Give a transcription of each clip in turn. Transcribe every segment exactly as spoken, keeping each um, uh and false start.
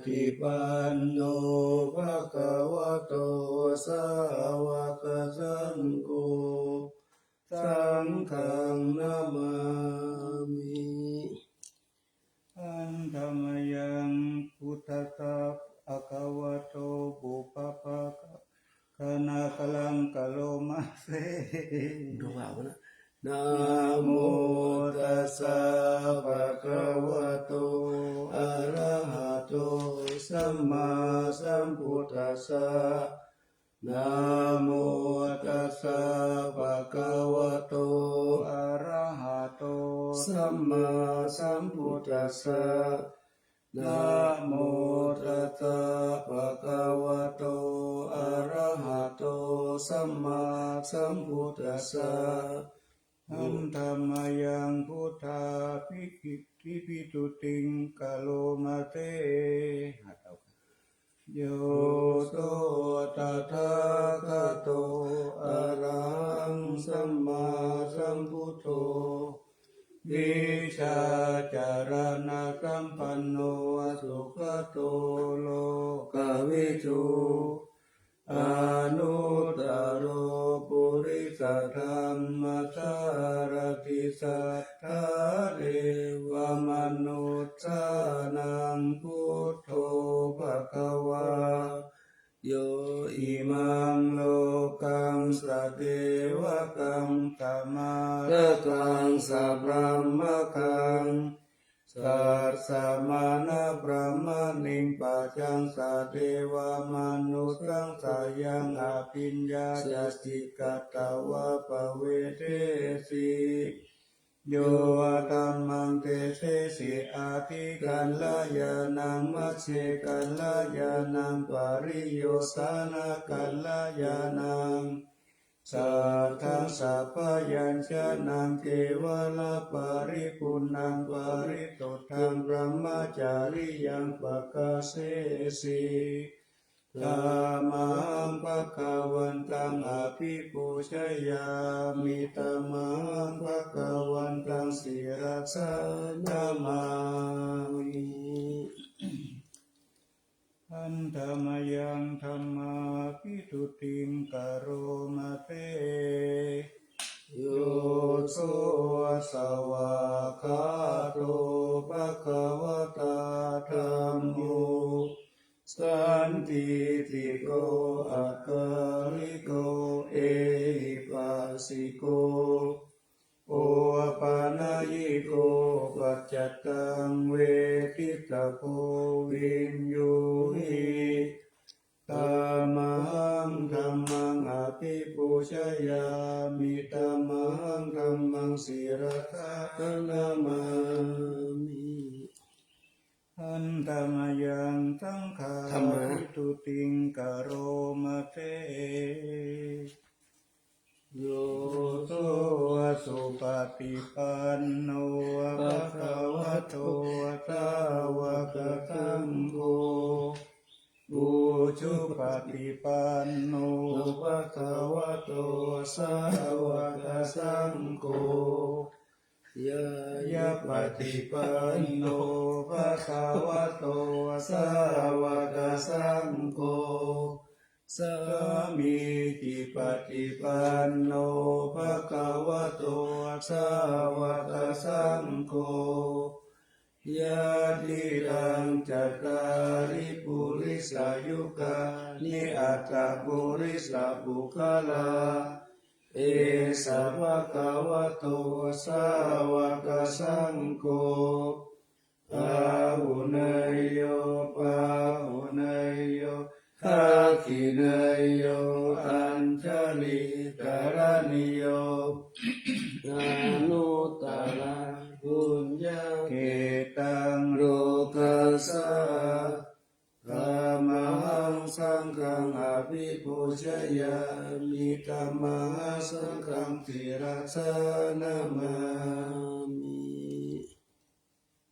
supaṭipanno bhagavato sāvakasaṅgho, saṅghaṃ namāmi. Handa mayaṃ buddhassa bhagavato pubbabhāganakalaṃ karoma se. Namo tassa bhagavato arahato sammāsambuddhassa. Namo tassa bhagavato arahato sammāsambuddhassa. Namo tassa bhagavato arahato sammāsambuddhassa. Handa mayaṃ buddhādibhitutiṃ karoma se. Yo so tathāgato arahaṃ sammāsambuddho vijjācaraṇasampanno sugato lokavidū anuttaro purisadammasārathi satthā devamanussānaṃ buddho bhagavā. Yo imaṃ lokaṃ sadevakaṃ samārakaṃ sabrahmakaṃ sassamaṇabrāhmaṇiṃ pajaṃ sadevamanussappayaṃ abhiññāya sikkhitvā pavedesi. Yo dhammaṃ desesi atthi kalyāṇaṃ majjhe kalyāṇaṃ pariyosāna kalyāṇaṃ satthaṃ sabyañjanaṃ kevalaparipuṇṇaṃ parisuddhaṃ brahmacariyaṃ pakāsesi. Tamahaṃ bhagavantaṃ abhipūjayāmi. Tamahaṃ bhagavantaṃ sirasā namāmi. Handa mayaṃ dhammādibhitutiṃ karoma se. Yo so svākkhāto bhagavatā dhammo sandiṭṭhiko akāliko ehipassiko opanayiko paccattaṃ veditabbo viññūhi. Tamahaṃ dhammaṃ abhipūjayāmi. Tamahaṃ dhammaṃ sirasā namāmi. Handa mayaṃ saṅghādibhitutiṃ karoma se. Yo so supaṭipanno bhagavato sāvakasaṅgho, ujupaṭipanno bhagavato sāvakasaṅgho, ñāyapaṭipanno bhagavato sāvakasaṅgho, sāmīcipaṭipanno bhagavato sāvakasaṅgho, yadidaṃ cattāri purisayugāni aṭṭha purisapuggalā, esa bhagavato sāvakasaṅgho, āhuneyyo pāhuneyyo dakkhiṇeyyo añjalikaraṇīyo, anuttaraṃ puññakkhettaṃ lokassāti. Tamahaṃ saṅghaṃ abhipūjayāmi. Tamahaṃ saṅghaṃ sirasā namāmi.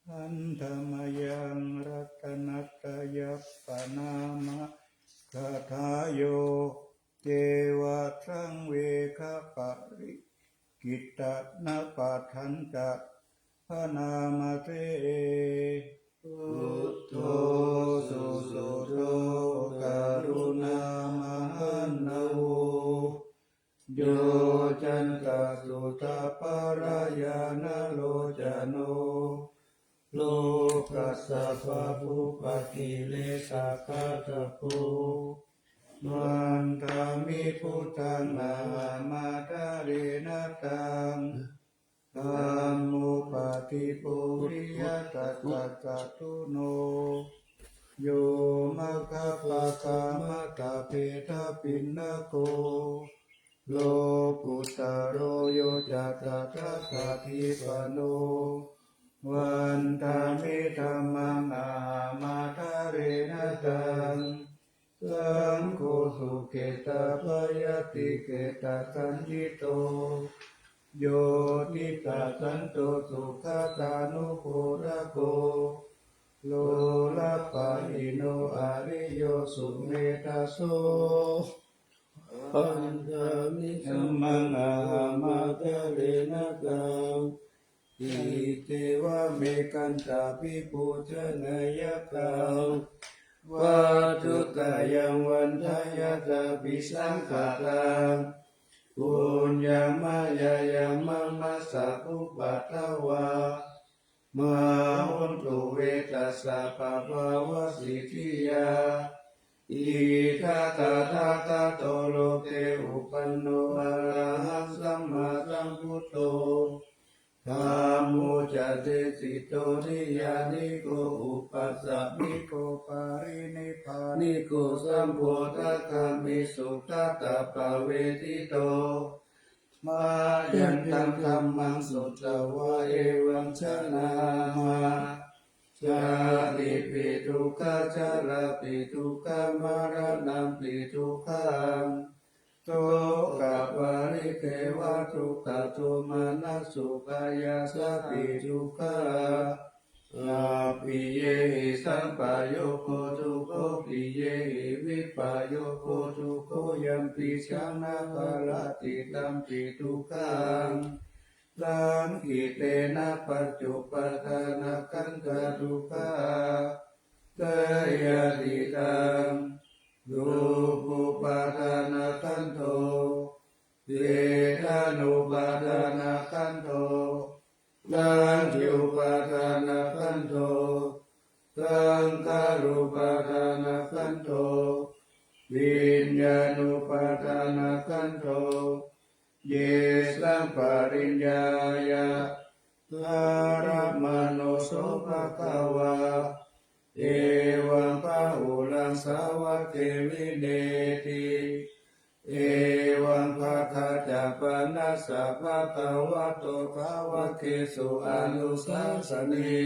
Handa mayaṃ ratanattayappaṇāmagāthāyo, ceva saṃvegaparittaṇapadañca bhaṇāma se. Buddho susuddho karuṇāmahaṇṇavo, yoccantasuddhaparāyanalocano, lokassa pāpūpakilesaghātako, vandāmi buddhaṃ ahamadārena taṃ. Dhammo paṭibodzeyya tassa catunno, yo maggapākamatavedhapiṇṇako, lokuttaro yoja tathāgatādhipañño, vandāmi dhammaṃ ahamadārena taṃ. Saṅgho sukhetappayatikettasaññito, yo titthasanto sugatānugodako, lolapahīno ariyo sumedhaso, vandāmi dhammaṃ ahamadārena taṃ. Iccevamekantabhipūjaneyyaṃ taṃ, vatthuttayaṃ vandeyyaṃ abhisaṅkhataṃ, puññaṃ mayā yaṃ mama sabbupaddavā, mā hontu ve tassa pāpāvasiddhiyā. Idha tathāgato loke upphanno arahaṃ sammāsambuddho, dhammo ca desito niyyāniko upāsamiko parinibbāniko sambodhagāmi sugatāpavejjito. Mayantaṃ dhammaṃ sutvā evaṃ janāma, jātipi dukkhā jarāpi dukkhā maraṇampi dukkhaṃ, sokaparidevadukkhadomanassupāyāsāpi dukkhā, appiyehi sampayogo dukkho, piyehi vippayogo dukkho, yampicchaṃ na parati tampi dukkhaṃ, saṅkhittena pañcupādānakkhandhā dukkhā, seyyathidaṃ, rūpupādānakkhandho, vedanupādānakkhandho, saññāupādānakkhandho, saṅkhārupādānakkhandho, viññāṇupādānakkhandho, yesaṃ pariññāya, saramano so bhagavā, evaṃ bahulaṃ sāvake vinetti, evaṃ bhagā ca panassa bhagavato sāvakesu anusāsanī,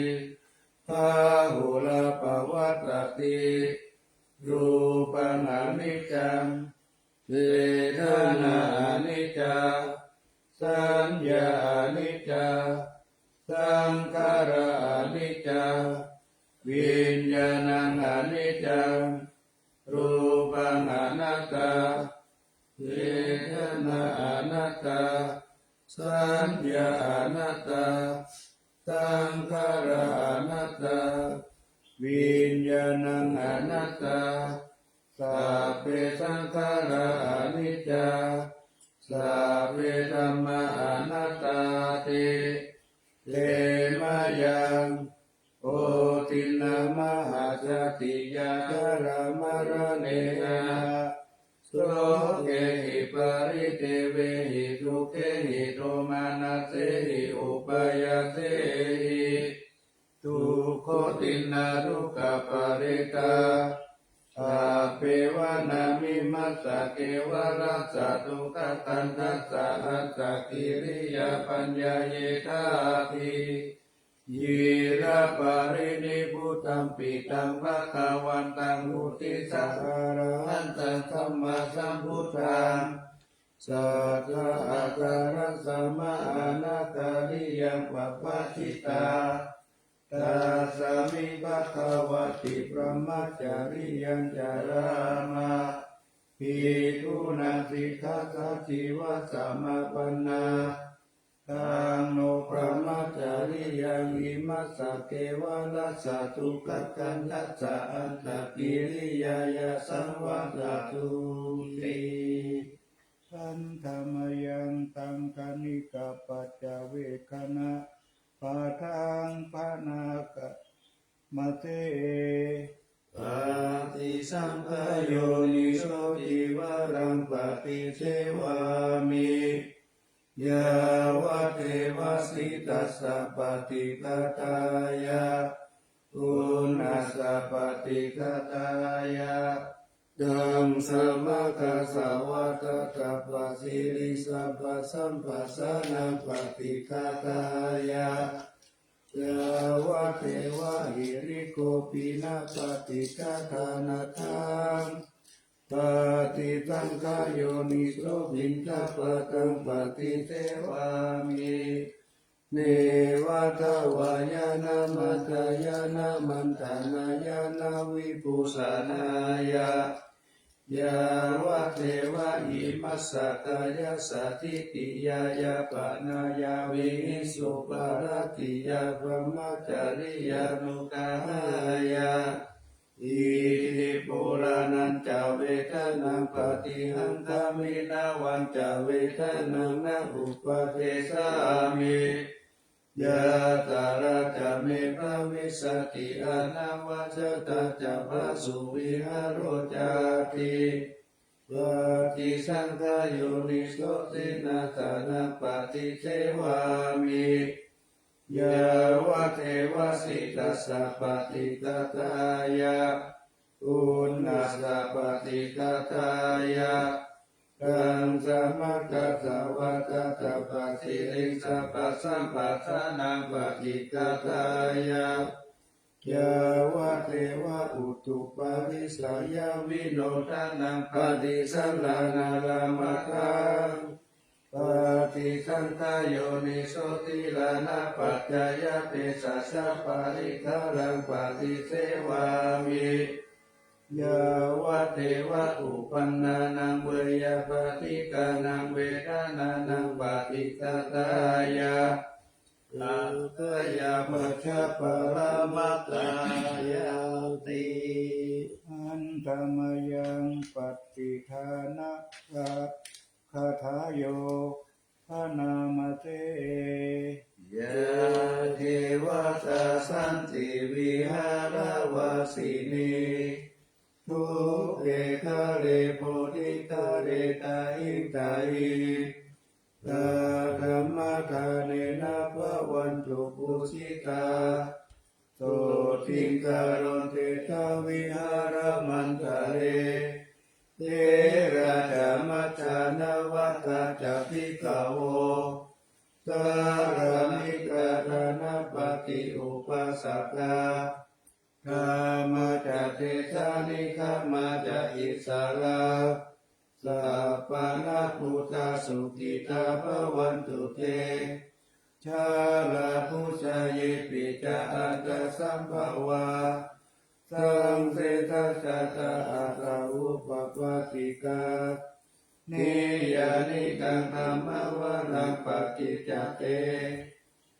bahulā pavattati. Rūpaṃ aniccaṃ, vedanā aniccā, saññā aniccā, saṅkhārā aniccā, viññāṇaṃ aniccaṃ, rūpaṃ anattā, vedanā anattā, saññā anattā, saṅkhārā anattā, viññāṇaṃ anattā, sabbe saṅkhārā aniccā, sabbe dhammā anattāti. Te mayaṃ otiṇṇamahāsatiyā jarāmaraṇena sokehi paridevehi dukkhehi domanassehi upāyāsehi. Dukkhotiṇṇadukkhaparittā sabbe vanaṃ imassa kevalassa dukkhakkhandhassa añcakiriyā paññāyedhāti. Yirāparinibbutampi taṃ bhagavantaṃ uddissa arahantaṃ sammāsambuddhaṃ satthatthaṃ āgatassaṃ mahānāgariyam pabbajitā. Tasmiṃ bhagavati brahmacariyaṃ carāma bhikkhūnaṃ sikkhāsājīvasamāpannā taṃ no brahmacariyaṃ imassa kevalassa dukkhakhandhassa antagiriyāya saṃvattatuṃ ti. Handa mayaṃ taṅkhaṇikapaccavekkhaṇapāṭhaṃ bhaṇāma se. Paṭisaṅkhā yoniso cīvaraṃ paṭisevāmi yāvadeva sītassa paṭighātāya uṇhassa paṭighātāya. Taṃ samaggāsavātātapasiriṃsapasamphassānaṃ paṭighātāya yāvadeva hirikopinapaṭighātānatthaṃ. Paṭisaṅkhā yoniso piṇḍapātaṃ paṭisevāmi neva davāya na madāya na maṇḍanāya na vibhūsanāya yāvadeva imassa kāyassa ṭhitiyā yāpanāya vihiṃsuparatiyā brahmacariyānuggahāya. Iti purāṇañca vedanaṃ paṭihaṅkhāmi navañca vedanaṃ na uppādessāmi. Yātrā ca me bhavissati anavajjatā ca phāsuvihāro cāti. Paṭisaṅkhā yoniso senāsanaṃ paṭisevāmi yāvadeva sītassa paṭighātāya uṇhassa paṭighātāya. Taṃ samaggāsavātātapasiriṃsapasamphassānaṃ paṭighātāya yāvadeva utuparissayavinodanaṃ paṭisallānārāmatthaṃ. Paṭisaṅkhā yoniso gilānapaccayabhesajjaparikkhāraṃ paṭisevāmi yāvadeva uppannānaṃ veyyābādhikānaṃ vedanānaṃ paṭighātāya abyāpajjhaparamatāyāti. Handa mayaṃ pattidānagāthāyo bhaṇāma se. Yā devatā santi vihāravāsinī thūpe ghare bodhighare tahiṃ tahiṃ, tā dhammadānena bhavantu pūjitā, sotthiṃ karontedha vihāramaṇḍale. Therā ca majjhā navakā ca bhikkhavo, sārāmikā dānapatī upāsakā, gāmā ca desā nigamā ca issarā, sappāṇabhūtā sukhitā bhavantu te. Jalābujā yepi ca aṇḍasambhavā, saṃsedajātā athavopapātikā, niyyānikaṃ dhammavaraṃ paṭicca te,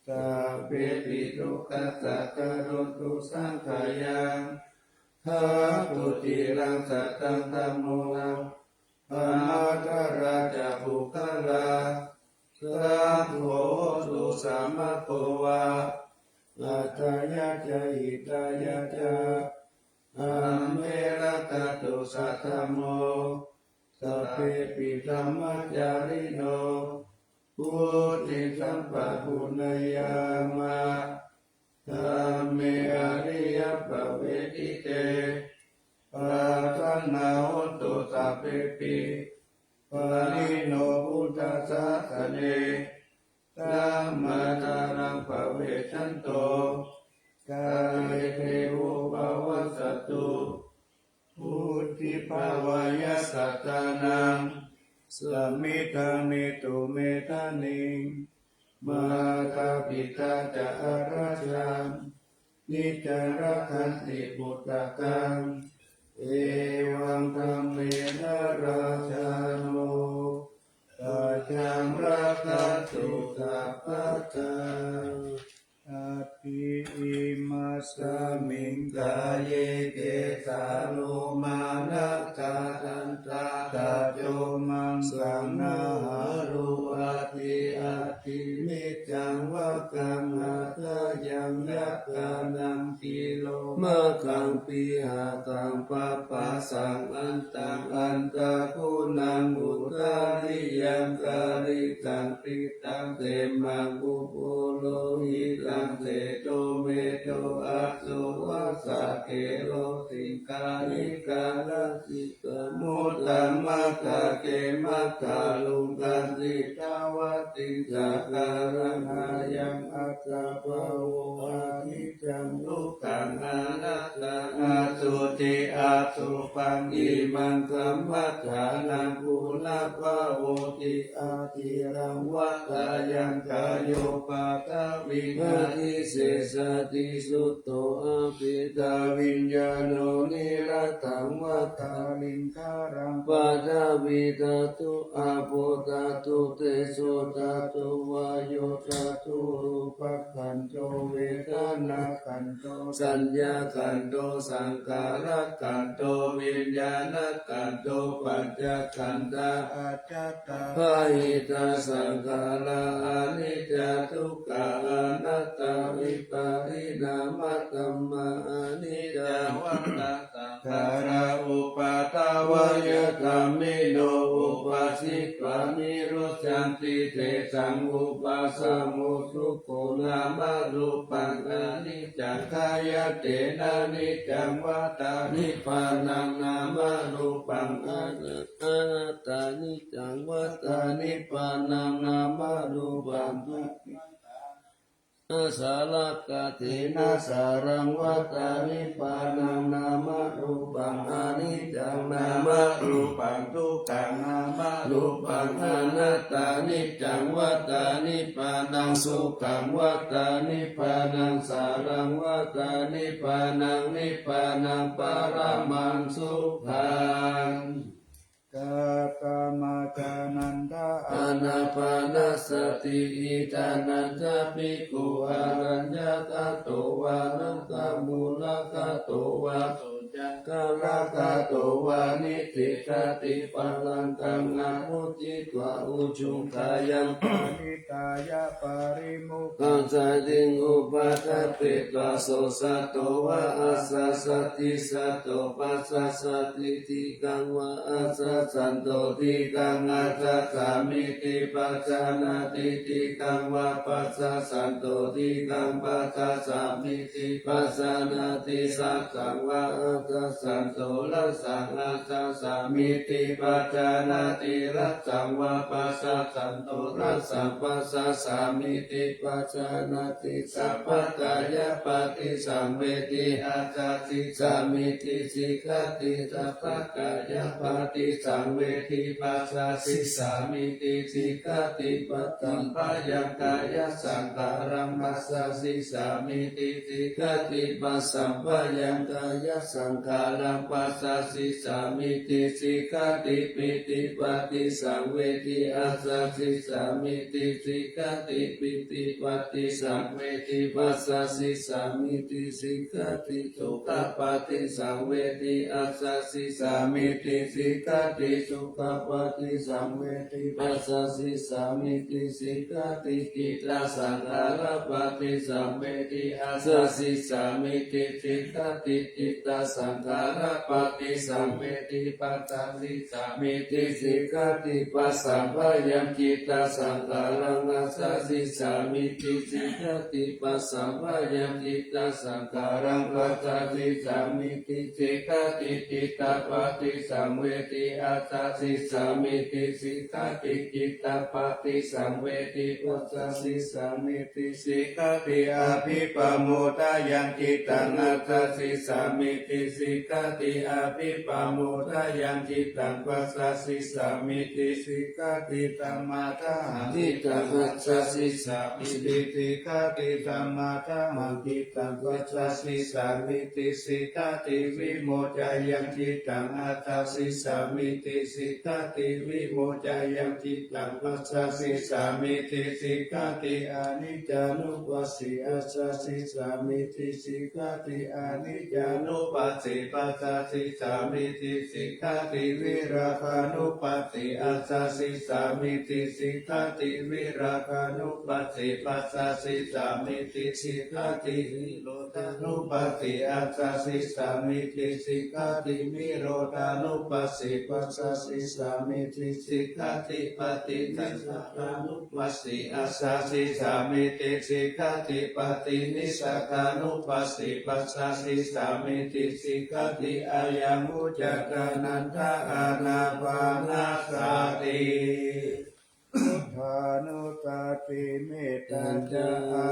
sabbepi dukkhassa karontu saṅkhayaṃ. Ṭhātu ciraṃ sataṃ dhammo, dhammaddharā ca puggalā, saṅgho hotu samaggo va, atthāya ca hitāya ca. Amhe rakkhatu saddhammo, sabbepi dhammacārino, vuḍḍhiṃ sampāpuṇeyyāma, dhamme ariyappavedite. Pajānā hontu sabbepi, pāṇino buddhasāsane, dhammadharaṃ pavecchanto, kāle devo pavassatu. Vuḍḍhibhāvāya sattānaṃ, samiddhaṃ netu medaniṃ, mātā pitā ca atrajaṃ, niccaṃ rakkhanti puttakaṃ, evaṃ dhammena rājāno, pajaṃ rakkhaṃ sabbadā. Atthi imasmiṃ kāye kesā lomā nakhā dantā taco maṃ saṃ nahārū athi atthi me jaṃ vakkaṃ hadayaṃ yakkhānaṃ cilomakaṃ pīhakaṃ papphāsaṃ antaṃ antaguṇaṃ udariyaṃ kaligaṃ pittaṃ semhaṃ pubbu lohitaṃ sedo medo aso vasā khelo siṅghāṇikā lasikamuddaṃ matthake maggāluṃ kassi tavatiṃsakaraṃ ayaṃ ajja bhavo aniccaṃ dukkhaṃ anattā asuci asubhaṃ imaṃ kammadānaṃ punabbhavoti aciraṃ vata yaṃ kāyo paṭhaviṃ adhisessati suddho apetaviññāṇo niratthaṃ vata liṅgaraṃ paṭhavīdhātu āpo dhātu tejo dhātu vāyo dhātu rūpakhandho vedanākhandho saññākhandho saṅkhārakhandho viññāṇakhandho pañcakkhandhā ajjhattā bahiddhā saṅkhārā aniccā dukkhā anattā vipariṇāmadhammā aniccā vata saṅkhārā uppādavayadhammino uppajjitvā nirujjhanti tesaṃ vūpasamo sukho. Nāmarūpaṃ aniccaṃ khayatena niccaṃ vata nibbānaṃ nāmarūpaṃ ana- anattā niccaṃ vata nibbānaṃ nāmarūpaṃ asalakathena saraṃ vata nibbānaṃ nāmarūpaṃ aniccaṃ nāmarūpaṃ dukkhaṃ nāmarūpaṃ anattā niccaṃ vata nibbānaṃ sukhaṃ vata nibbānaṃ saraṃ vata nibbānaṃ nibbānaṃ paramaṃ sukhaṃ. Katamatthananda anapanasati? Idha nañca bhikkhu araññagato vā nagghamūlagato vā suññakāragato vā nitiṭṭhati pāṇaṃ taṃ na bhuñjitva ujuṃ kāyaṃ paṇidhāya parimokkhāya satiṃ upaṭṭhapetvā so satto vā asassati satto passasati dīghaṃ vā asassanto dīghaṃ asassamīti pajānāti dīghaṃ vā passassanto dīghaṃ passassamīti pajānāti rassaṃ vā asassanto rassaṃ asassamīti pajānāti rassaṃ vā passassanto rassaṃ passassamīti pajānāti sabbakāyapaṭisaṃvedi asassissāmīti sikkhati sabbakāyapaṭisaṃvedi passassissāmīti sikkhati pasamphayaṃ kāyasaṅkhāraṃ passassissāmīti sikkhati pasamphayaṃ kāyasaṅkhāraṃ passassissāmīti sikkhati pītipaṭisaṃvedi asassissāmīti sikkhati pītipaṭisaṃvedi passassissāmīti sikkhati sukhapaṭisaṃvedi asassissāmīti sikkhati sukhapaṭisaṃvedi passassissāmīti sikkhati cittasaṅkhārapaṭisaṃvedi asassissāmīti sikkhati cittasaṅkhārapaṭisaṃvedi passassissāmīti sikkhati pasamphayaṃ cittasaṅkhāraṃ asassissāmīti sikkhati pasamphayaṃ cittasaṅkhāraṃ passassissāmīti sikkhati cittapaṭisaṃvedi asassissāmīti sikkhati cittapaṭisaṃvedi passassissāmīti sikkhati abhipamodāyaṃ cittaṃ asassissāmīti sikkhati sikkhati. Abhippamodāya cittaṃ pasāsissāmīti sikkhati. Dhammadāhadiṭṭhāya bhāsissāmīti sikkhati. Dhammadāhadiṭṭhāya bhāsissāmīti sikkhati. Vimoccāya cittaṃ pasāsissāmīti sikkhati. Vimoccāya cittaṃ pasāsissāmīti sikkhati. Aniccānupassī pasāsissāmīti sikkhati. Aniccānupassī pasāsissāmīti sikkhati. Virāgānupassī pasāsissāmīti sikkhati. Virāgānupassī pasāsissāmīti sikkhati. Nirodhānupassī pasāsissāmīti sikkhati. Nirodhānupassī pasāsissāmīti sikkhati. Paṭinissagga nupassī pasāsissāmīti sikkhati. Paṭinissagganupassī pasāsissāmīti sikkhati. Ayaṃ vuccate ānanda ānāpānasati. Buddhānussati, mettā ca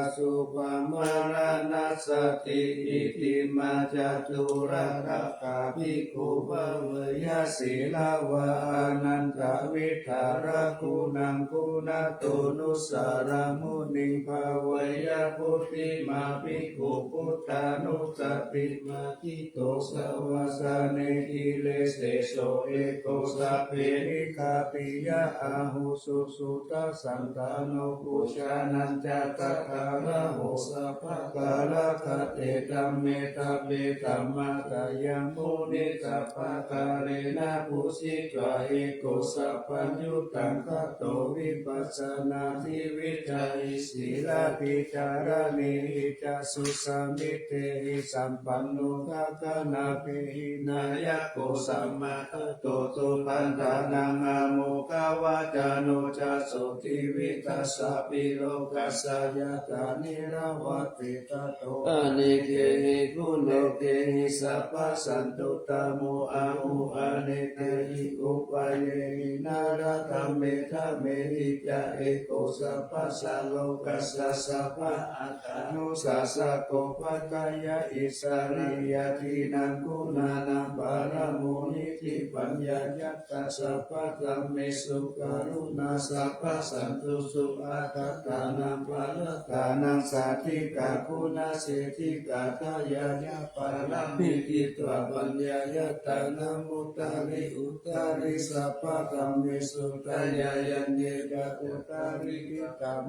asupammāṇānassati. Itimā catūrakkhabbhikkhū bhaveyya sīlavā ānandavidhālaguṇaṃ guṇatto nusāraṃ muniṃ bhaveyya. Puthimā bhikkhū buddhānussatimatthito savāsane giriseso eko sabbe nikkhapiya ahu. Suddhasaṅgano bojjhaṅgā ca ṭhākāraho sabbakālaṃ kate dhamme sabbe dhammassāya muni sabbakārena pūjitva eko sabbaññutaṃ gato vipassanāhi vijjāhi sīlavī dhāraṇīhi ca susamārihi sampanno guggaṇapāhi nāyako samma buddho supaṭṭhānaṃ āmokavacano ca sotthividassāpi lokassa yatthā nirvāhati tato anekehi guna- kehi sabbasattuttamo ahu anekehi upayehi nānābhāve dhammehi ca eko sabbassa lokassa sabba- ttano sāsako paṭṭhāya isariyādīnaṃ guṇānaṃ paramoniṭṭhipaññāya ca sabbadhammesu karuṇā sabbasattusu attānaṃ parattānaṃ sādhikā guṇaseṭṭhikā dāyādā pāramī titvā paññāya taṇhamuttari uttari sabbadhammesu dāyāyanneva uttari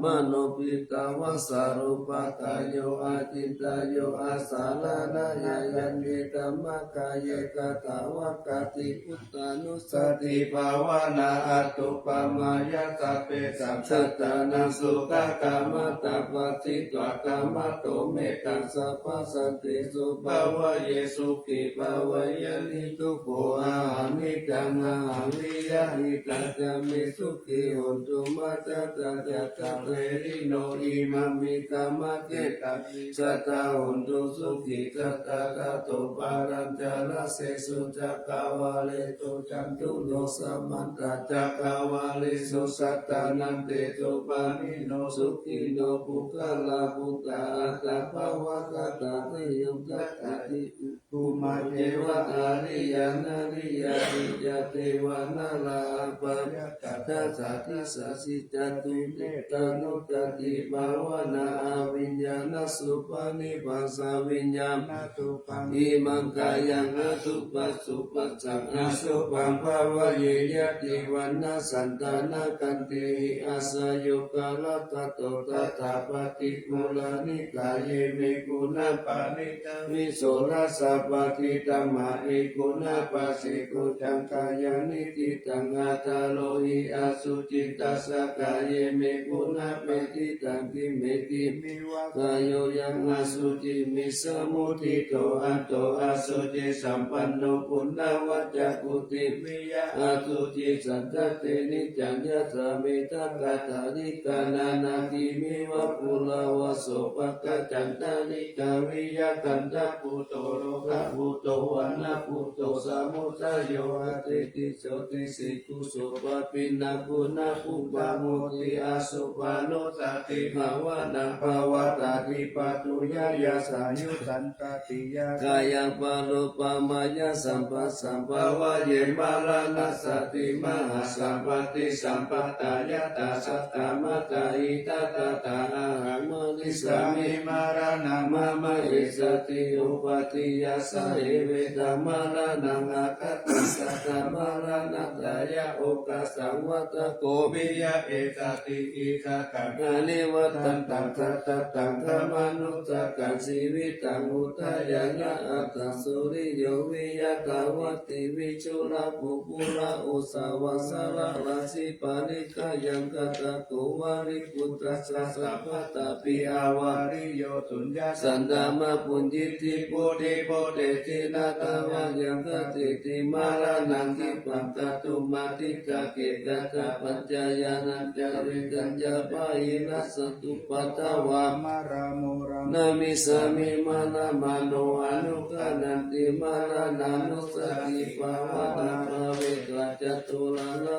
manopitvā sarūpattāyo acintayyo asaraṇāya yanneva dhammakāye katvāna buddhānussatibhāvanā anuppamāya sabbesaṃ sattānaṃ sukhakammantā pharitvā khamatu mettaṃ sabbasantesu bhāvaye sukhī bhāvaye niddukkho. Ahaṃ niccaṃ ahaṃ vihāri tañca me sukhī hontu mā ca tañca saverino imaṃ me dhammadesanāya sadā hontu sukhī sadā. Tato pāṇañca rasesu cakkavāḷesu cātulokā samantā cakkavāḷesu sadā nandesu pāṇino sukhino puggalā buddhā atta bhāvagatā te yukkhā ati ukkhumaṃ ceva ariyanariyapiyā devā nalā apparakkhā ca disā sikhāti. Mettānussatibhāvanā abhiññānasubhaṇibhāsā viññāṇasubhaṇibhāsā imaṃ kāyaṃ asubhaṃ subhassaṃ asubhaṃ bhāvaye. Yadi vaṇṇaṃ santānakandhehi asayuṃ kālakato tathā paṭikulā nikāye me guṇā paṇidhā visuddhā sabbadhi dhammaṭṭhi guṇā paṭikuñjaṃ kāyaṃ niṭṭhitaṃ aṭṭharohi asuciṃ tassa kāye me guṇā paṇidhā kimetīti me vā. Kāyo yaṃ asuciṃ visamuṭṭhito atho asucisampanno puṇṇavajjakuṭi viyā asuciṃ sañcate niccaṃ yassa mettakāṭhāni kāṇānādi me vā phuṭṭhāva sopāga canda Anicca viriya kaṭṭha putto rogaputto vaṇṇa putto samudayo atthi ticcho ticikku sopāpiṇṇa guṇapubba moti asubhaṇṇo tati bhāvanā bhavatāti pātuyāya sāyuddhaṃ tatiyā kāyaṃ paro pamāya sabbasambhavaye maraṇassāti mahāsampatti sampattā yattha saddamattā idha tattha ahaṃ marissāmi maraṇaṃ mama essati uppādiyassa evetaṃ maraṇaṃ aggahaṃ saddamaraṇatthāya okāsaṃ vata ko piya essati idha taṃ anivaddantaṃ satattaṃ dhammanussakaṃ jīvitaṃ udayāya attaṃ suriyo viya dāvatthi vichurā puggalā ussavasarā rājī parittayaṃ katako vāriputtasāsabhattāpi avariyo tuññā santā mā puññiddhi putti bhūte jinatā vā yaṃ khatteti maraṇaṃ khippaṃ kātumatthita khettapaccayānañca veghañca pahīnassa duppaddavā maraṃ moraṃ namissāmi. Maramaṇo anugghanati maraṇānussati bhāvanābhāve ca caturāgā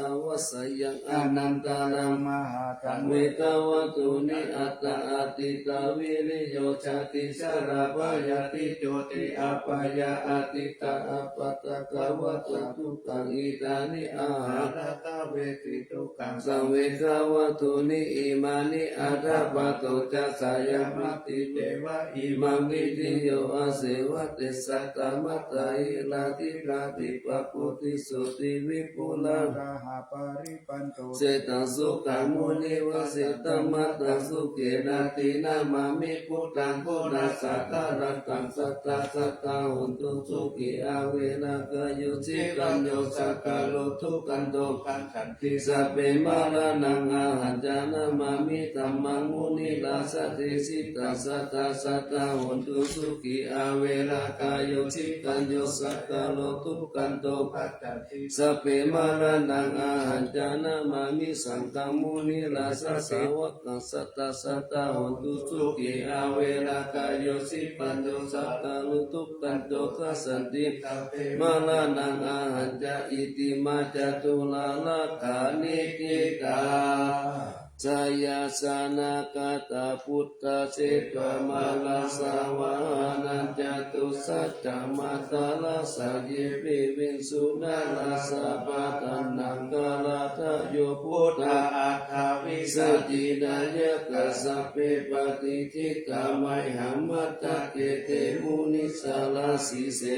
avassayaṃ anantaraṃ mahāsaṃ vegavattuni aṭṭha ādittā viriyo jāti jarā byādhi jotī apāyā ādittā apāda kavā ca dukkhā etāni ahaṃ rakkha vesi dukkhā saṃ vegavattuni imāni aṭṭha pādo ca sayaṃ matthi ceva imaṃ vitti yo āseva tassa dhammattha hirādhirādhippabuddhiso ti vipulā seṭṭhaṃ sukhaṃ munivassetaṃ mātaṃ sukhena adhigamāmi buddhaṃ goṇasatarakaṃ sadā sadā hontu sukhī averā kāyo cirañño sakko dukkanto sabbe maraṇaṃ ahañca namāmi dhammaṃ munirājadesitaṃ sadā sadā hontu sukhī averā kāyo cirañño sakko dukkanto sabbe maraṇaṃ ahañca namāmi saṅghaṃ munirājasāvakaṃ sadā sadā hontu sukhī averā kāyo cirañño sakko dukkanto gacchanti maraṇaṃ ahañca. Itimā caturāgā nikkhitā jayāsanāgatā buddhā jetvā māraṃ savāhanaṃ catusaccāsabhaṃ yepi viṃsu narāsabhā taṇhaṅkarādayo buddhā aṭṭhavīsati nāyakā sabbe patiṭṭhitā mayhaṃ matthake te munissarā. Sīse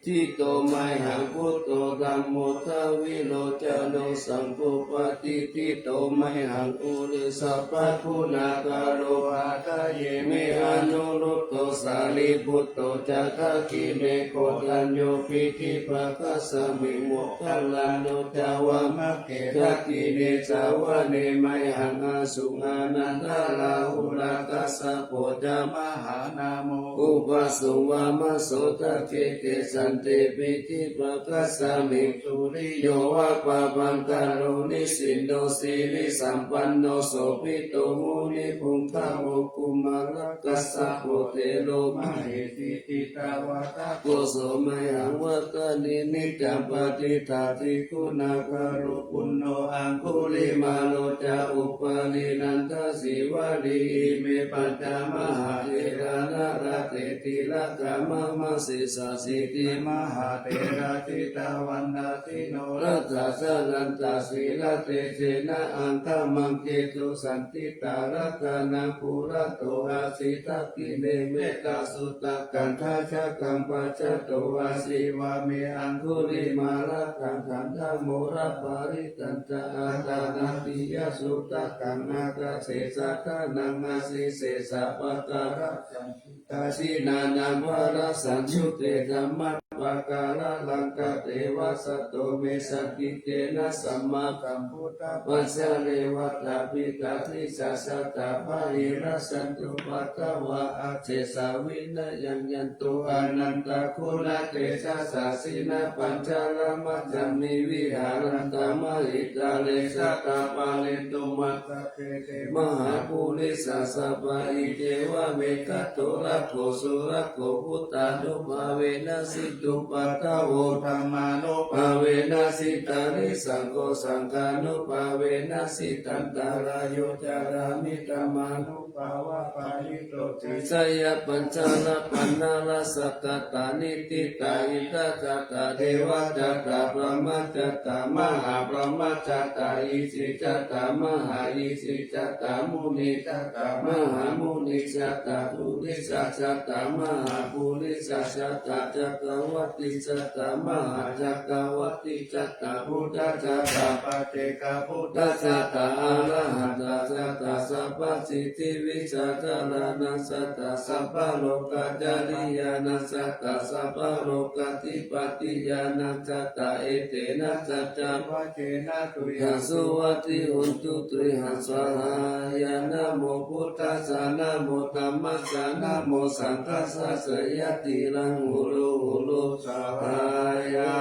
ṭhito mayhaṃ buddho dhammo dvilocano saṅgho patiṭṭhito mayhaṃ ure sabbaguṇākaro hadaye me anuruddho sārīputto ca dakkhiṇe koṇḍañño piṭṭhibhāgasmiṃ moggallāno ca vāmake dakkhiṇe savane mayhaṃ āsuṃ ānandarāhulā kassapo ca mahānāmo ubhāsuṃ vāmasotake. Kesante piṭṭhibhāgasmiṃ suriyo va pabhaṅkaro nisinno sirisampanno sobhito munipuṅgavo. Kumārakassapo thero mahesī cittavādako so mayhaṃ vadane niccaṃ patiṭṭhāsi guṇākaro. Puṇṇo aṅgulimālo ca upālī nandasīvalī ime pañca mahātherā nalāṭe tilakā mama. Sesāsīti mahātherā jitavantāsi norasā jalantā sīlatejena aṅgamaṅgesu saṇṭhitā. Ratanaṃ purato āsi dakkhiṇe mettasuttakaṃ dhajaggaṃ pacchato āsi vāme aṅgulimālakaṃ. Khandhamoraparittañca āṭānāṭiyasuttakaṃ ākāse chadanaṃ āsi sesā pākārasaṇṭhitā. Jinā nānāvarasaṃyutte sabbapākāralaṅkate vasato me sakiccena sammāsambuddhapañjare. Vātapittādisañjātā bāhirajjhattupaddavā asesā vinayaṃ yanto anantaguṇatejasā, jinapañjaramajjhamhi viharantaṃ mahītale, saddhammaṃ paṭivaññaṃ mahāpurisāsabhā. Iccevamekanto rakkho surakkho, buddhānubhāvena jitupaddavo, dhammānubhāvena jitārisaṅgho, saṅghānubhāvena jitantarāyo, carāmi dhammānubhāvapālito. Jayapañjarapaṇṇarasakkatā, niṭṭhitā hitāgatādevatāgatā, brahmajātā mahābrahmajātā, isijātā mahāisijātā, munijātā mahāmunijātā, purisajātā mahāpurisajātā, cakkavattijātā mahācakkavattijātā, buddhajātā paccekabuddhajātā, arahantajātā sabbasiddhivijjādharaṇaṃ jātā, sabbalokacāriyānaṃ jātā, sabbalokādhipatiñāṇaṃ jātā, etena saccavajjena tuyhaṃ suvatthi hotu, tuyhaṃ svāhāya. Namo buddhassa, namo dhammassa, namo saṅghassa, jayati laṃ hulu hulu svāhāya.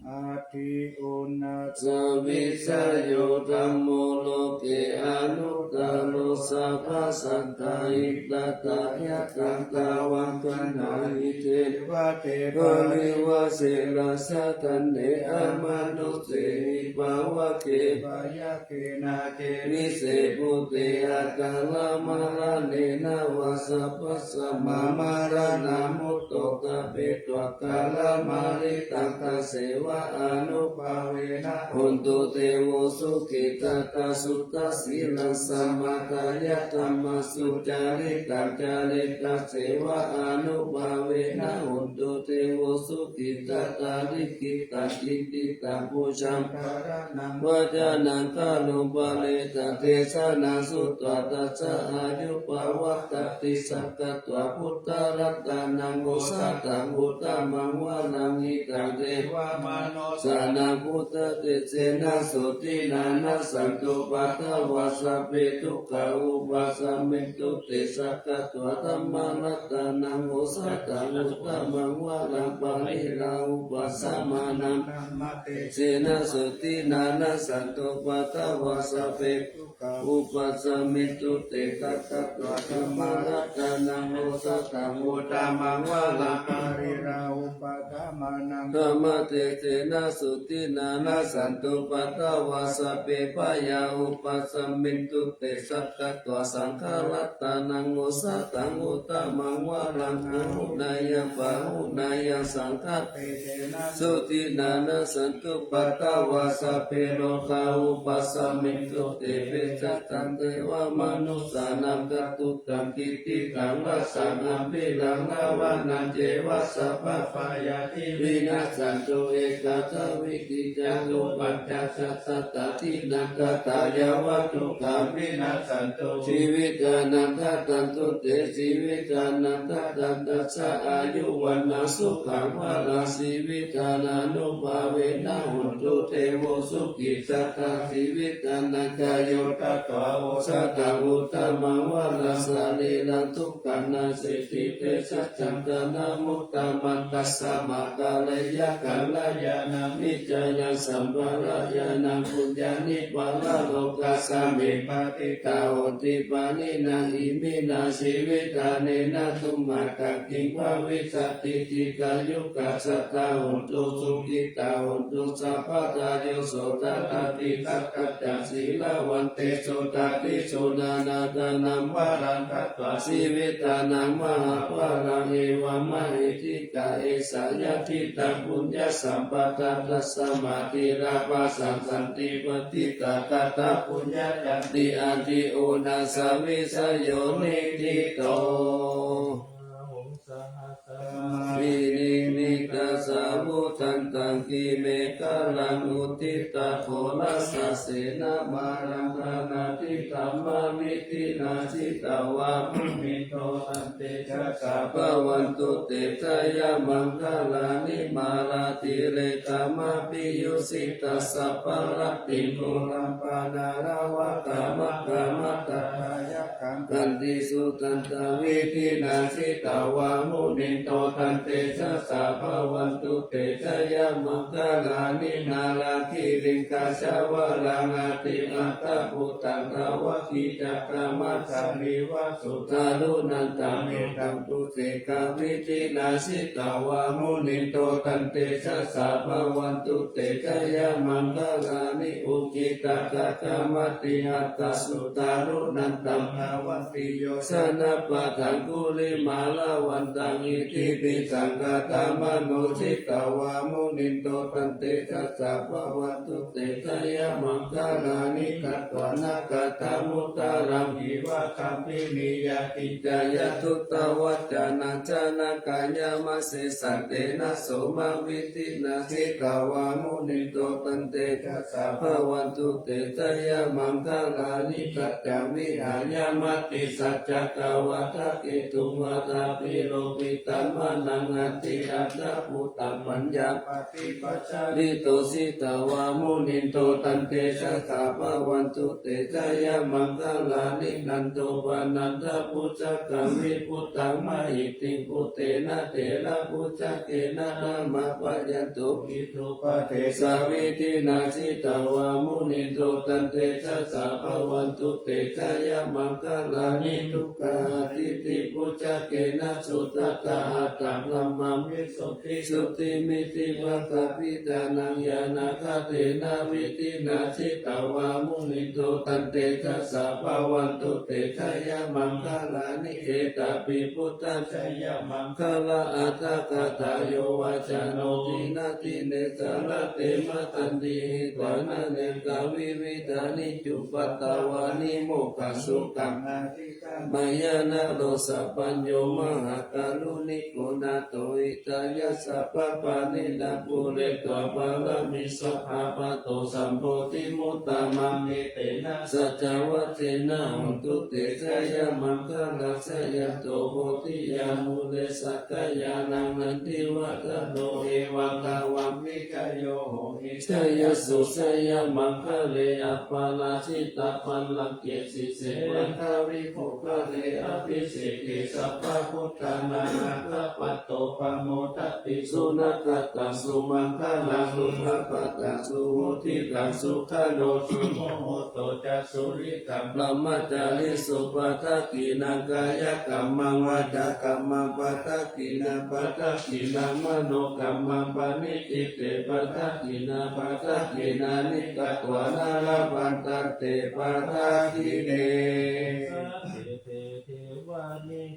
Atthi uṇhassa vijayo dhammo loke anuttaro, sabbasattahitatthāya katvāna kaṇhāhi, devate parivajje rājadaṇḍe amanussāhi pāvake, bhayagge nāge vise bhūte, akāramaraṇena vā sabbasmā maraṇā mutto kāpetvā, kālamāritaṃ taseva ānubhāvena hotu devo sukhitattā. Suddhasīlaṃ samādāya dhammaṃ sucaritaṃ caritaseva ānubhāvena hotu devo sukhitattā. Likkhitaṃ cintitaṃ pūjaṃ dhāraṇaṃ vācanaṃ garuṃ pāretaṃ desanaṃ sutvā tassa āyu pavaḍḍhatīti. Sakkatvā buddharatanaṃ osathaṃ uttamaṃ varaṃ hitaṃ devamanussānaṃ buddhatejena sotthinā nassantupaddavā sabbe dukkhā vūpasamentu te. Sakkatvā dhammaratanaṃ osathaṃ uttamaṃ varaṃ pariḷāhūpasamanaṃ dhammatejena sotthinā nassantupaddavā sabbe dukkhā vūpasamentu te. Sakkatvā saṅgharatanaṃ osathaṃ uttamaṃ varaṃ pariḷāhūpasamanaṃ dhammatejena sotthinā nassantupaddavā sabbe bhayā vūpasamentu te. Sakkatvā saṅgharatanaṃ osathaṃ uttamaṃ varaṃ āhuneyyaṃ pāhuneyyaṃ saṅghatejena sotthinā nassantupaddavā sabbe rogā vūpasamentu te. Vegetaṃ devamanussānaṃ katvāna kattayuṃ kittitaṃ, rassaṃ ambhīraṃ ravanaṃ ceva sabbabhayāpi vinassantu ekadā vidhiyā. Dubbhaṇḍā ca sattānaṃ atthā yāva dukkhaṃ vinassantu, jīvitānaṃ dadantu te. Jīvitā dadantassā āyu vaṇṇaṃ sukhaṃ balaṃ, jīvitānubhāvena hotu devo sukhitattā. Jīvitā nāgayo datvā osathaṃ uttamaṃ varaṃ sarīraṃ dukkhānaṃ sesī te. Saccaṃ vanamuttamaṃ tasmā kāleyya kalyāṇaṃ niccāya sampādāya, yaṃ puññāni paralokasmiṃ patiṭṭhā honti pāṇinā. Iminā jīvitāni nāthamakaṃ kiṃ bhavissati, dīghāyukā sadā hontu sukhitā hontu sabbadā. Yo sotthatthi sakkacca sīlavantesu, taṃ ditvā naṃ dānaṃ balaṃ datvā, jīvitā naṃ mahapphalaṃ, evamahesī ca esā yadidaṃ puññasampadā. Tasmā dhīrā bhāsante bhāsitā katā puññā ca, ṭhāti ādi unassa vijayo niṭṭhito. Vinimmita sāvudhantaṃ girimekhalaṃ uditaghorasasenamāraṃ, dānādidhammavidhinā jitavā munindo, tantejasā bhavatu te jayamaṅgalāni. Mārātirekamabhiyujjhitasabbarattiṃ, ghorampanāḷavakamakkhamathaddhayakkhaṃ, Khantīsudantavidhinā jitavā munindo taṃtejasā bhavatu te jayamaṅgalāni. Nāḷāgiriṃ gajavaraṃ atimattabhūtaṃ dāvaggicakkamasanīva sudāruṇantaṃ mettambusekavidhinā jitavā munindo taṃtejasā bhavatu te jayamaṅgalāni. Ukkhittakhaggamatihatthasudāruṇantaṃ dhāvantiyojanapathaṅgulimālavantaṃ iddhībhisaṅkhatamano jitavā munindo taṃtejasā bhavatu te jayamaṅgalāni. Katvāna kaṭṭhamudaraṃ iva gabbhinīyā ciñcāya duṭṭhavacanaṃ janakāyamajjhe santena somavidhinā jitavā munindo taṃtejasā bhavatu te jayamaṅgalāni. Saccaṃ vihāya matisaccakavādaketuṃ vādābhiropitamanaṃ atiandhabhūtaṃ paññā paṭipajjalito jitavā munindo taṃtejasā bhavatu te jayamaṅgalāni. Nandopanandabhujagaṃ vibudhaṃ mahiddhiṃ puttena therabhujagena damāpayanto iddhūpadesavidhinā jitavā munindo taṃtejasā bhavatu te jayamaṅgalāni. Duggāhadiṭṭhibhujagena sudaṭṭhahatthaṃ brahmaṃ visuddhijutimiddhibakābhidhānaṃ ñāṇāgadena vidhinā jitavā munindo taṃtejasā bhavatu te jayamaṅgalāni. Etāpi buddhajayamaṅgalaaṭṭhagāthā yo vācano dinadine sarate matandī hitvānanekavividhāni cupaddavāni mokkhaṃ sukhaṃ adhigameyya naro sapañño. Mahākāruṇiko nātho hitāya sabbapāṇinaṃ pūretvā pāramī sabbā patto sambodhimuttamaṃ etena saccavajjena hotu te jayamaṅgalaṃ. Jayanto bodhiyā mūle sakyānaṃ nandivaḍḍhano evaṃ tvaṃ vijayo hohi jayassu jayamaṅgale aparājitapallaṅke sīse paṭhavipokkhare abhiseke sabbabuddhānaṃ aggappatto pamodati. Sunakkhattaṃ sumaṅgalaṃ supabhātaṃ suhuṭṭhitaṃ sukhaṇo sumuhutto ca suyiṭṭhaṃ brahmacārisu padakkhiṇaṃ kāyakammaṃ vācākammaṃ padakkhiṇaṃ padakkhiṇaṃ manokammaṃ paṇidhī te padakkhiṇā padakkhiṇāni katvāna labhantatthe padakkhiṇe.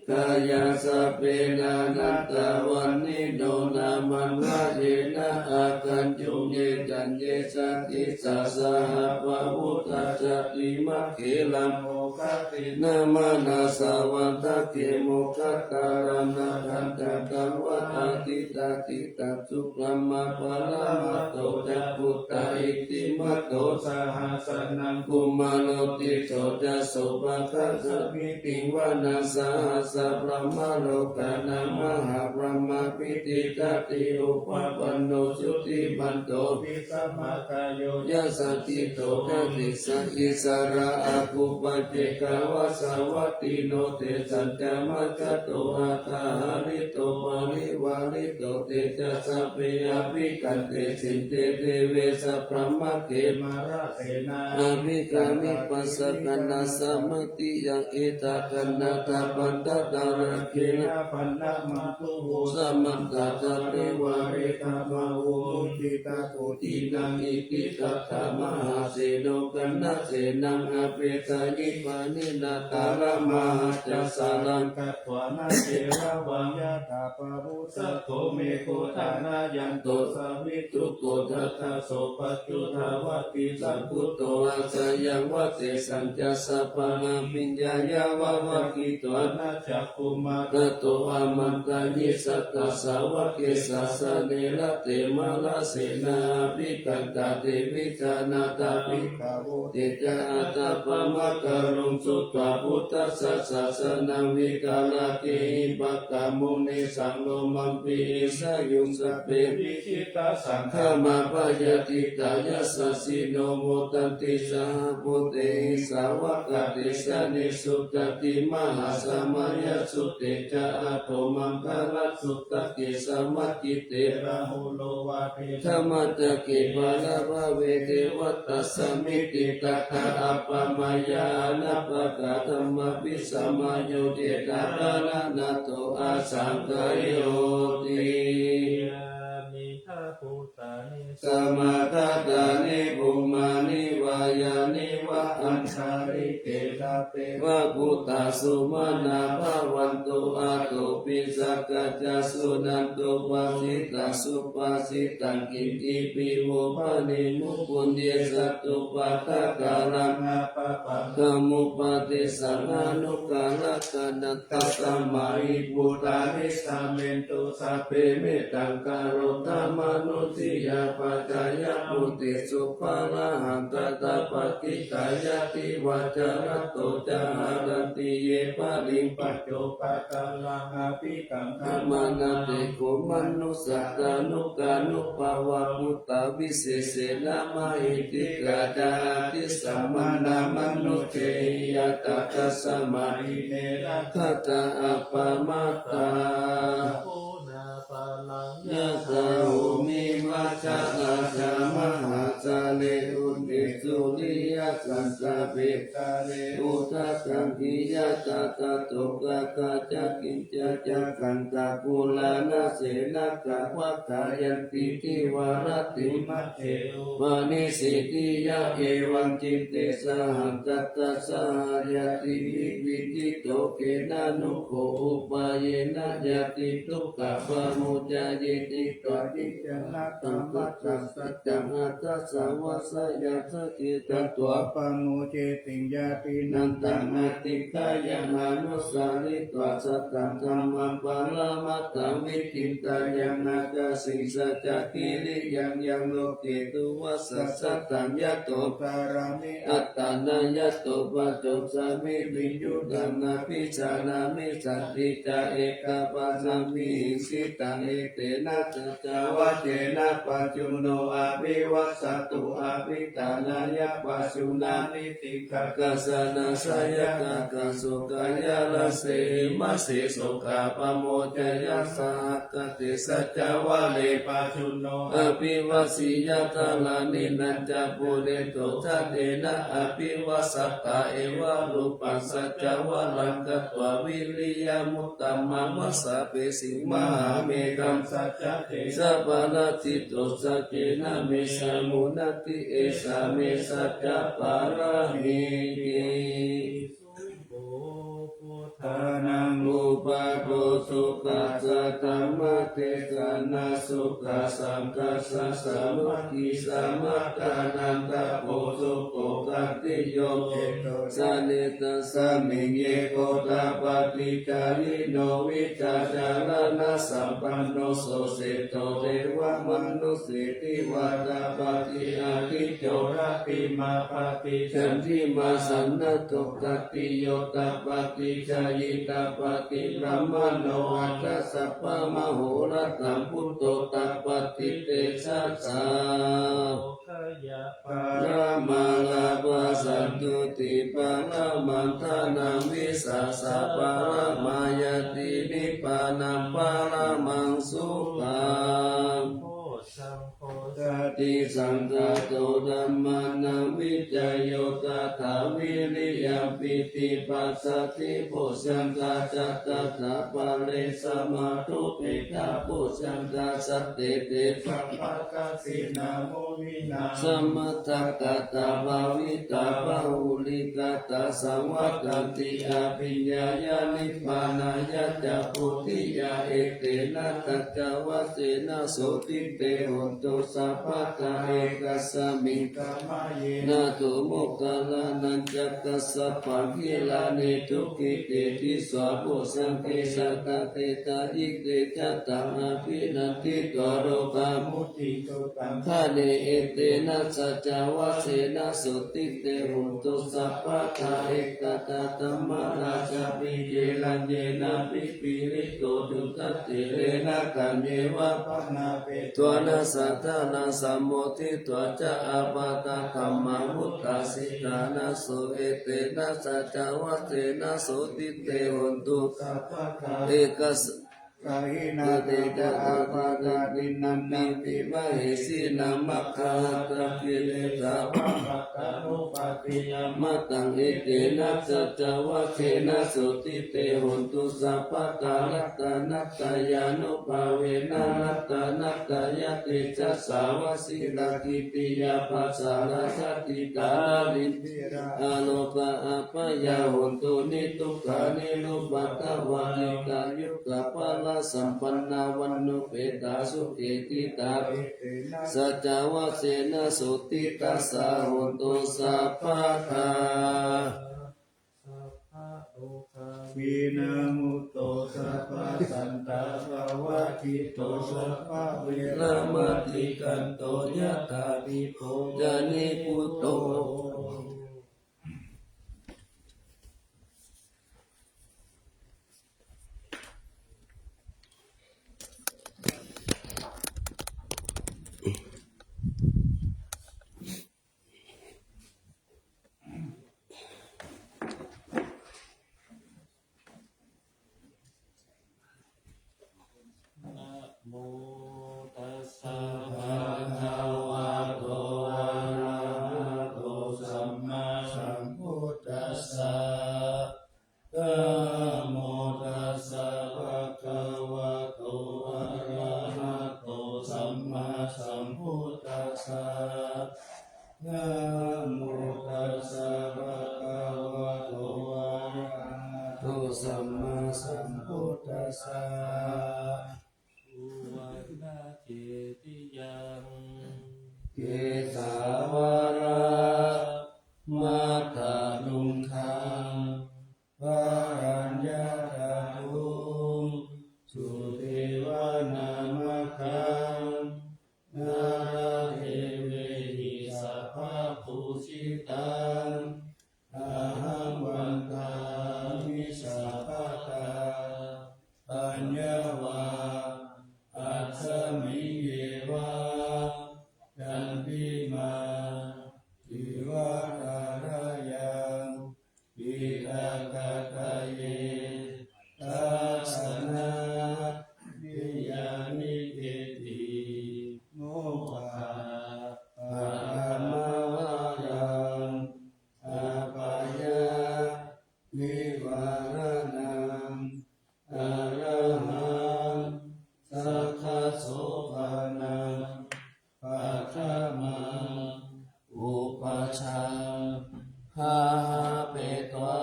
Kāyā sabbe nānattavaṇṇino nāmanvayena āgañchuṃ ye caññe sadisā saha pavutthajātimakkhīlaṃ oghatiṇṇamanāsavaṃ dakkhemoghataraṃ nāgaṃ candaṃva āditadītaṃ subrahmā paramatto ca puttā iddhimato saha sanaṅkumāro tisso ca sopāga samitiṃ vanaṃ sahassaṃ brahmalokānaṃ mahābrahmābhitiṭṭhati. Upapanno jutimanto visuddhimāno yasassino ca disaṃ issarā āgū paccekavasavattino tesañca majjhato aṭṭhahalito parivārito te ca sabbe abhikkante sinde deve sabrahmake mārasenā abhikkāmi passa kaṇhassa mandiyaṃ. Etha gaṇhatha bandhatha rāgena bandhamatthu vo samantā parivāretha mā vo muñcittha koci naṃ. Iti tattha mahāseno kaṇhasenaṃ apesayi pāṇinā talamāhacca saraṃ katvāna erāvaṃ yathā pārusato megho thanayanto savijjuko tadā so paccudāvatti saṅkuddho asayaṃvase. Tañca sabbaṃ abhiññāya vavakkhitvāna cakkhumā tato āmantayi satthā sāvake sāsane rate. Mārasenā abhikkantā te vijānātha bhikkhavo. Te ca ātappamakaruṃ Sutvā buddhassa sāsanaṃ, vītarāgehi pakkāmuṃ, nesaṃ lomampi iñjayuṃ. Sabbe vijitasaṅgāmā, bhayātītā yasassino, modanti saha bhūtehi, sāvakā te janesutāti. Mahāsamayasutte ca, attomaṅgalasu- -ttake, sabbajitarahulo vāhe, dhammacakkevaravahe, devatā samitiṭṭhantā, āgatamānā anappakā. Dhammapi samayodena, māranaso āsaṅkayoti. Yānīdha bhūtāni, samāgatāni bhummāni vā, yāni va antalikkhe, sabbe va bhūtā sumanā bhavantu. Athopi sakkacca suṇantu bhāsitaṃ, subhāsitaṃ. Kiñci vo bhaṇemu puññe, satthūpādākaraṃ pāpaggahaṃ upadesaṃ, anuggarakanātha. Tasmā hi bhūtā nisāmentu, sabbe mettaṃ karotha mānusiyā pajāya. Bhūtesu pāṇāhaṃ, kaṭṭhapākkhitā yā, divā ca ratto ca haranti ye baliṃ. Paccopakāraṃ abhikam- -pamāṇā, te kho manussā tānukānubhāvā, bhūtā visesena mahiddhikā. Ca ādisammānā mānusehī, ñātā tasmā hi ne rakkhatha, appamattā. Yathā bhūmi majjhapattā, mahāsāgare udesuyi, yathā pāvussako gayā, udakaṃ khiyatā tadokāsā. Yathā kiñca tvaṃ sakko, rāhulā na sena, kappakā yanti divā rattiṃ, majjhe upanissi tiyā. Evaṃ diṭṭhe saha cattassa, ñātibhi viññūhi, kena no kho upāyena, ñātidukkhā pamuccaye. Ṭhitā niccā na dhammattha, saccaṃ aṭṭhāsa vassā, yassa dīghā katvā pamucceti. Ñātīnaṃ taṃ adhiggayha, anusaritvā saddhaṃ dhammaṃ, paramatthaṃ viditaṃ yena, kataṃ saccaṃ kiriyaṃ, yaṃ loke duva- -ssa sataṃ, yato carāmi attānaṃ, yato paccophāmi viññūhīnaṃ, abhiññāmi saddhiṃ ca, ekabbāsmiṃ sthitaṃ. Etena saccavajjena, pajjunno abhivajjati. Abhiṭhānāya pajunāni, dīghā- -kāsā na sayathā, kaṃ so kāyaraje. Ime hi sokā pamuccaya, sahagatā saccavajjena, pajjunno abhivajjiya, dhāraṇīnañca pūretvā, santena abhivajjitvā, evarūpaṃ saccavajjena, katvā vīriyamuttamaṃ, vajjaggehaṃ mahābhetaṃ, saccaṃ tejapālasito, saccena me samudatti, esā me saccapāramīti. Ānanduppādo, sukā saddhammadesanā, sukhā saṅghassa sāmaggī, samaggānaṃ tapo sukho, khattiyo vepullassa, netasmiṃ yeko tapassī, jayino vijjācaraṇasampanno, so seṭṭho devamanussānaṃ, tapassī ādicco, rattimābhāti candimā, sannaddho khattiyo tapassī, jayi tapassī brāhmaṇo, aṭṭhāsa pāga ahorattaṃ, buddho tapassī tejasā. Āyā paramā lābhā, santuṭṭhī paramaṃ dhanaṃ, vissāsaparamā ñātī, nibbānaṃ paramaṃ sukhaṃ. Bojjhaṅgo satisaṅkhāto, dhammānaṃ vicayo tathā, vīriyamhinā passaddhi, bojjhaṅgā ca tathāpare, samādhupekkhabojjhaṅgā, sattete sabbadassinā, muninā sammadakkhātā, bhāvitā bahulīkatā, saṃvattanti abhiññāya, nibbānāya ca bodhiyā. Etena saccavajjena, sotthi te hotu sabba Ekasmiṃ samaye nāthomoggallānañca kassapaṃ gilāne dukkhite disvā bojjhaṅge satta desayi. Te ca taṃ abhinanditvā rogā mucciṃsu taṅkhaṇe. Etena saccavajjena sotthi te hotu sabbadā. Ekadā dhammarājāpi gelaññenābhipīḷito, duṭṭhaterena taññeva bhaṇāpetvāna sādaraṃ, sammoditvā ca ābādhā tamhā vuṭṭhāsi ṭhānaso. Etena saccavajjena sotthi te hotu sabbadā. Ekas- Pahīnā te ca ābādhā tiṇṇannampi mahesinaṃ, maggāhatakilesā va pattānuppattidāya amataṃ. Etena saccavajjena sotthi te hotu sabbadā. Ratanattayānubhāvena ratanattayatejasā vajirakkhittiyā pākārajjitā nālī ālogā apāyā hontu nidukkhā nirupaddavā. Dīghāyukā balāsampannā vaṇṇaṃ petāsukhī dīghā. Etena saccavajjena sotthi tassa hotu sabbadā. Sabbārogā vinamutti, sabbasantāpavajjito, sabbaveramatikkanto, yathā pīpaññanibhūto. Namo tassa bhagavato arahato sammāsambuddhassa. Namo tassa bhagavato arahato sammāsambuddhassa. Namo tassa bhagavato arahato sammāsambuddhassa. Suvaṇṇacetiyaṃ kesavādamattarungaṃ, balaññathaddhuṃ sudevanamāgaṃ, nāḷāgiriṃ sabbaṃ pūjitaṃ, ahaṃ vandāmi sabbadā. Paññā va asmiṃ ye va, candimā iva tharayaṃ, diṭṭhagadāye dasanādiyāni diṭṭhimokkhaparamāvayaṃ, apāyā nivāraṇaṃ arahaṃ sakkasopanam paṭhamaṃ upajjhāyāpetvā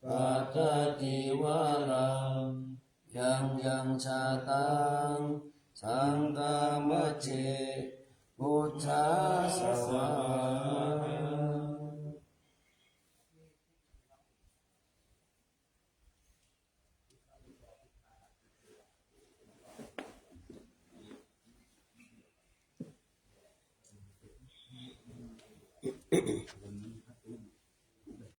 pattacīvaram, yaṃ yaṃ jātaṃ saṅghamajjhe pūjāya svāhā.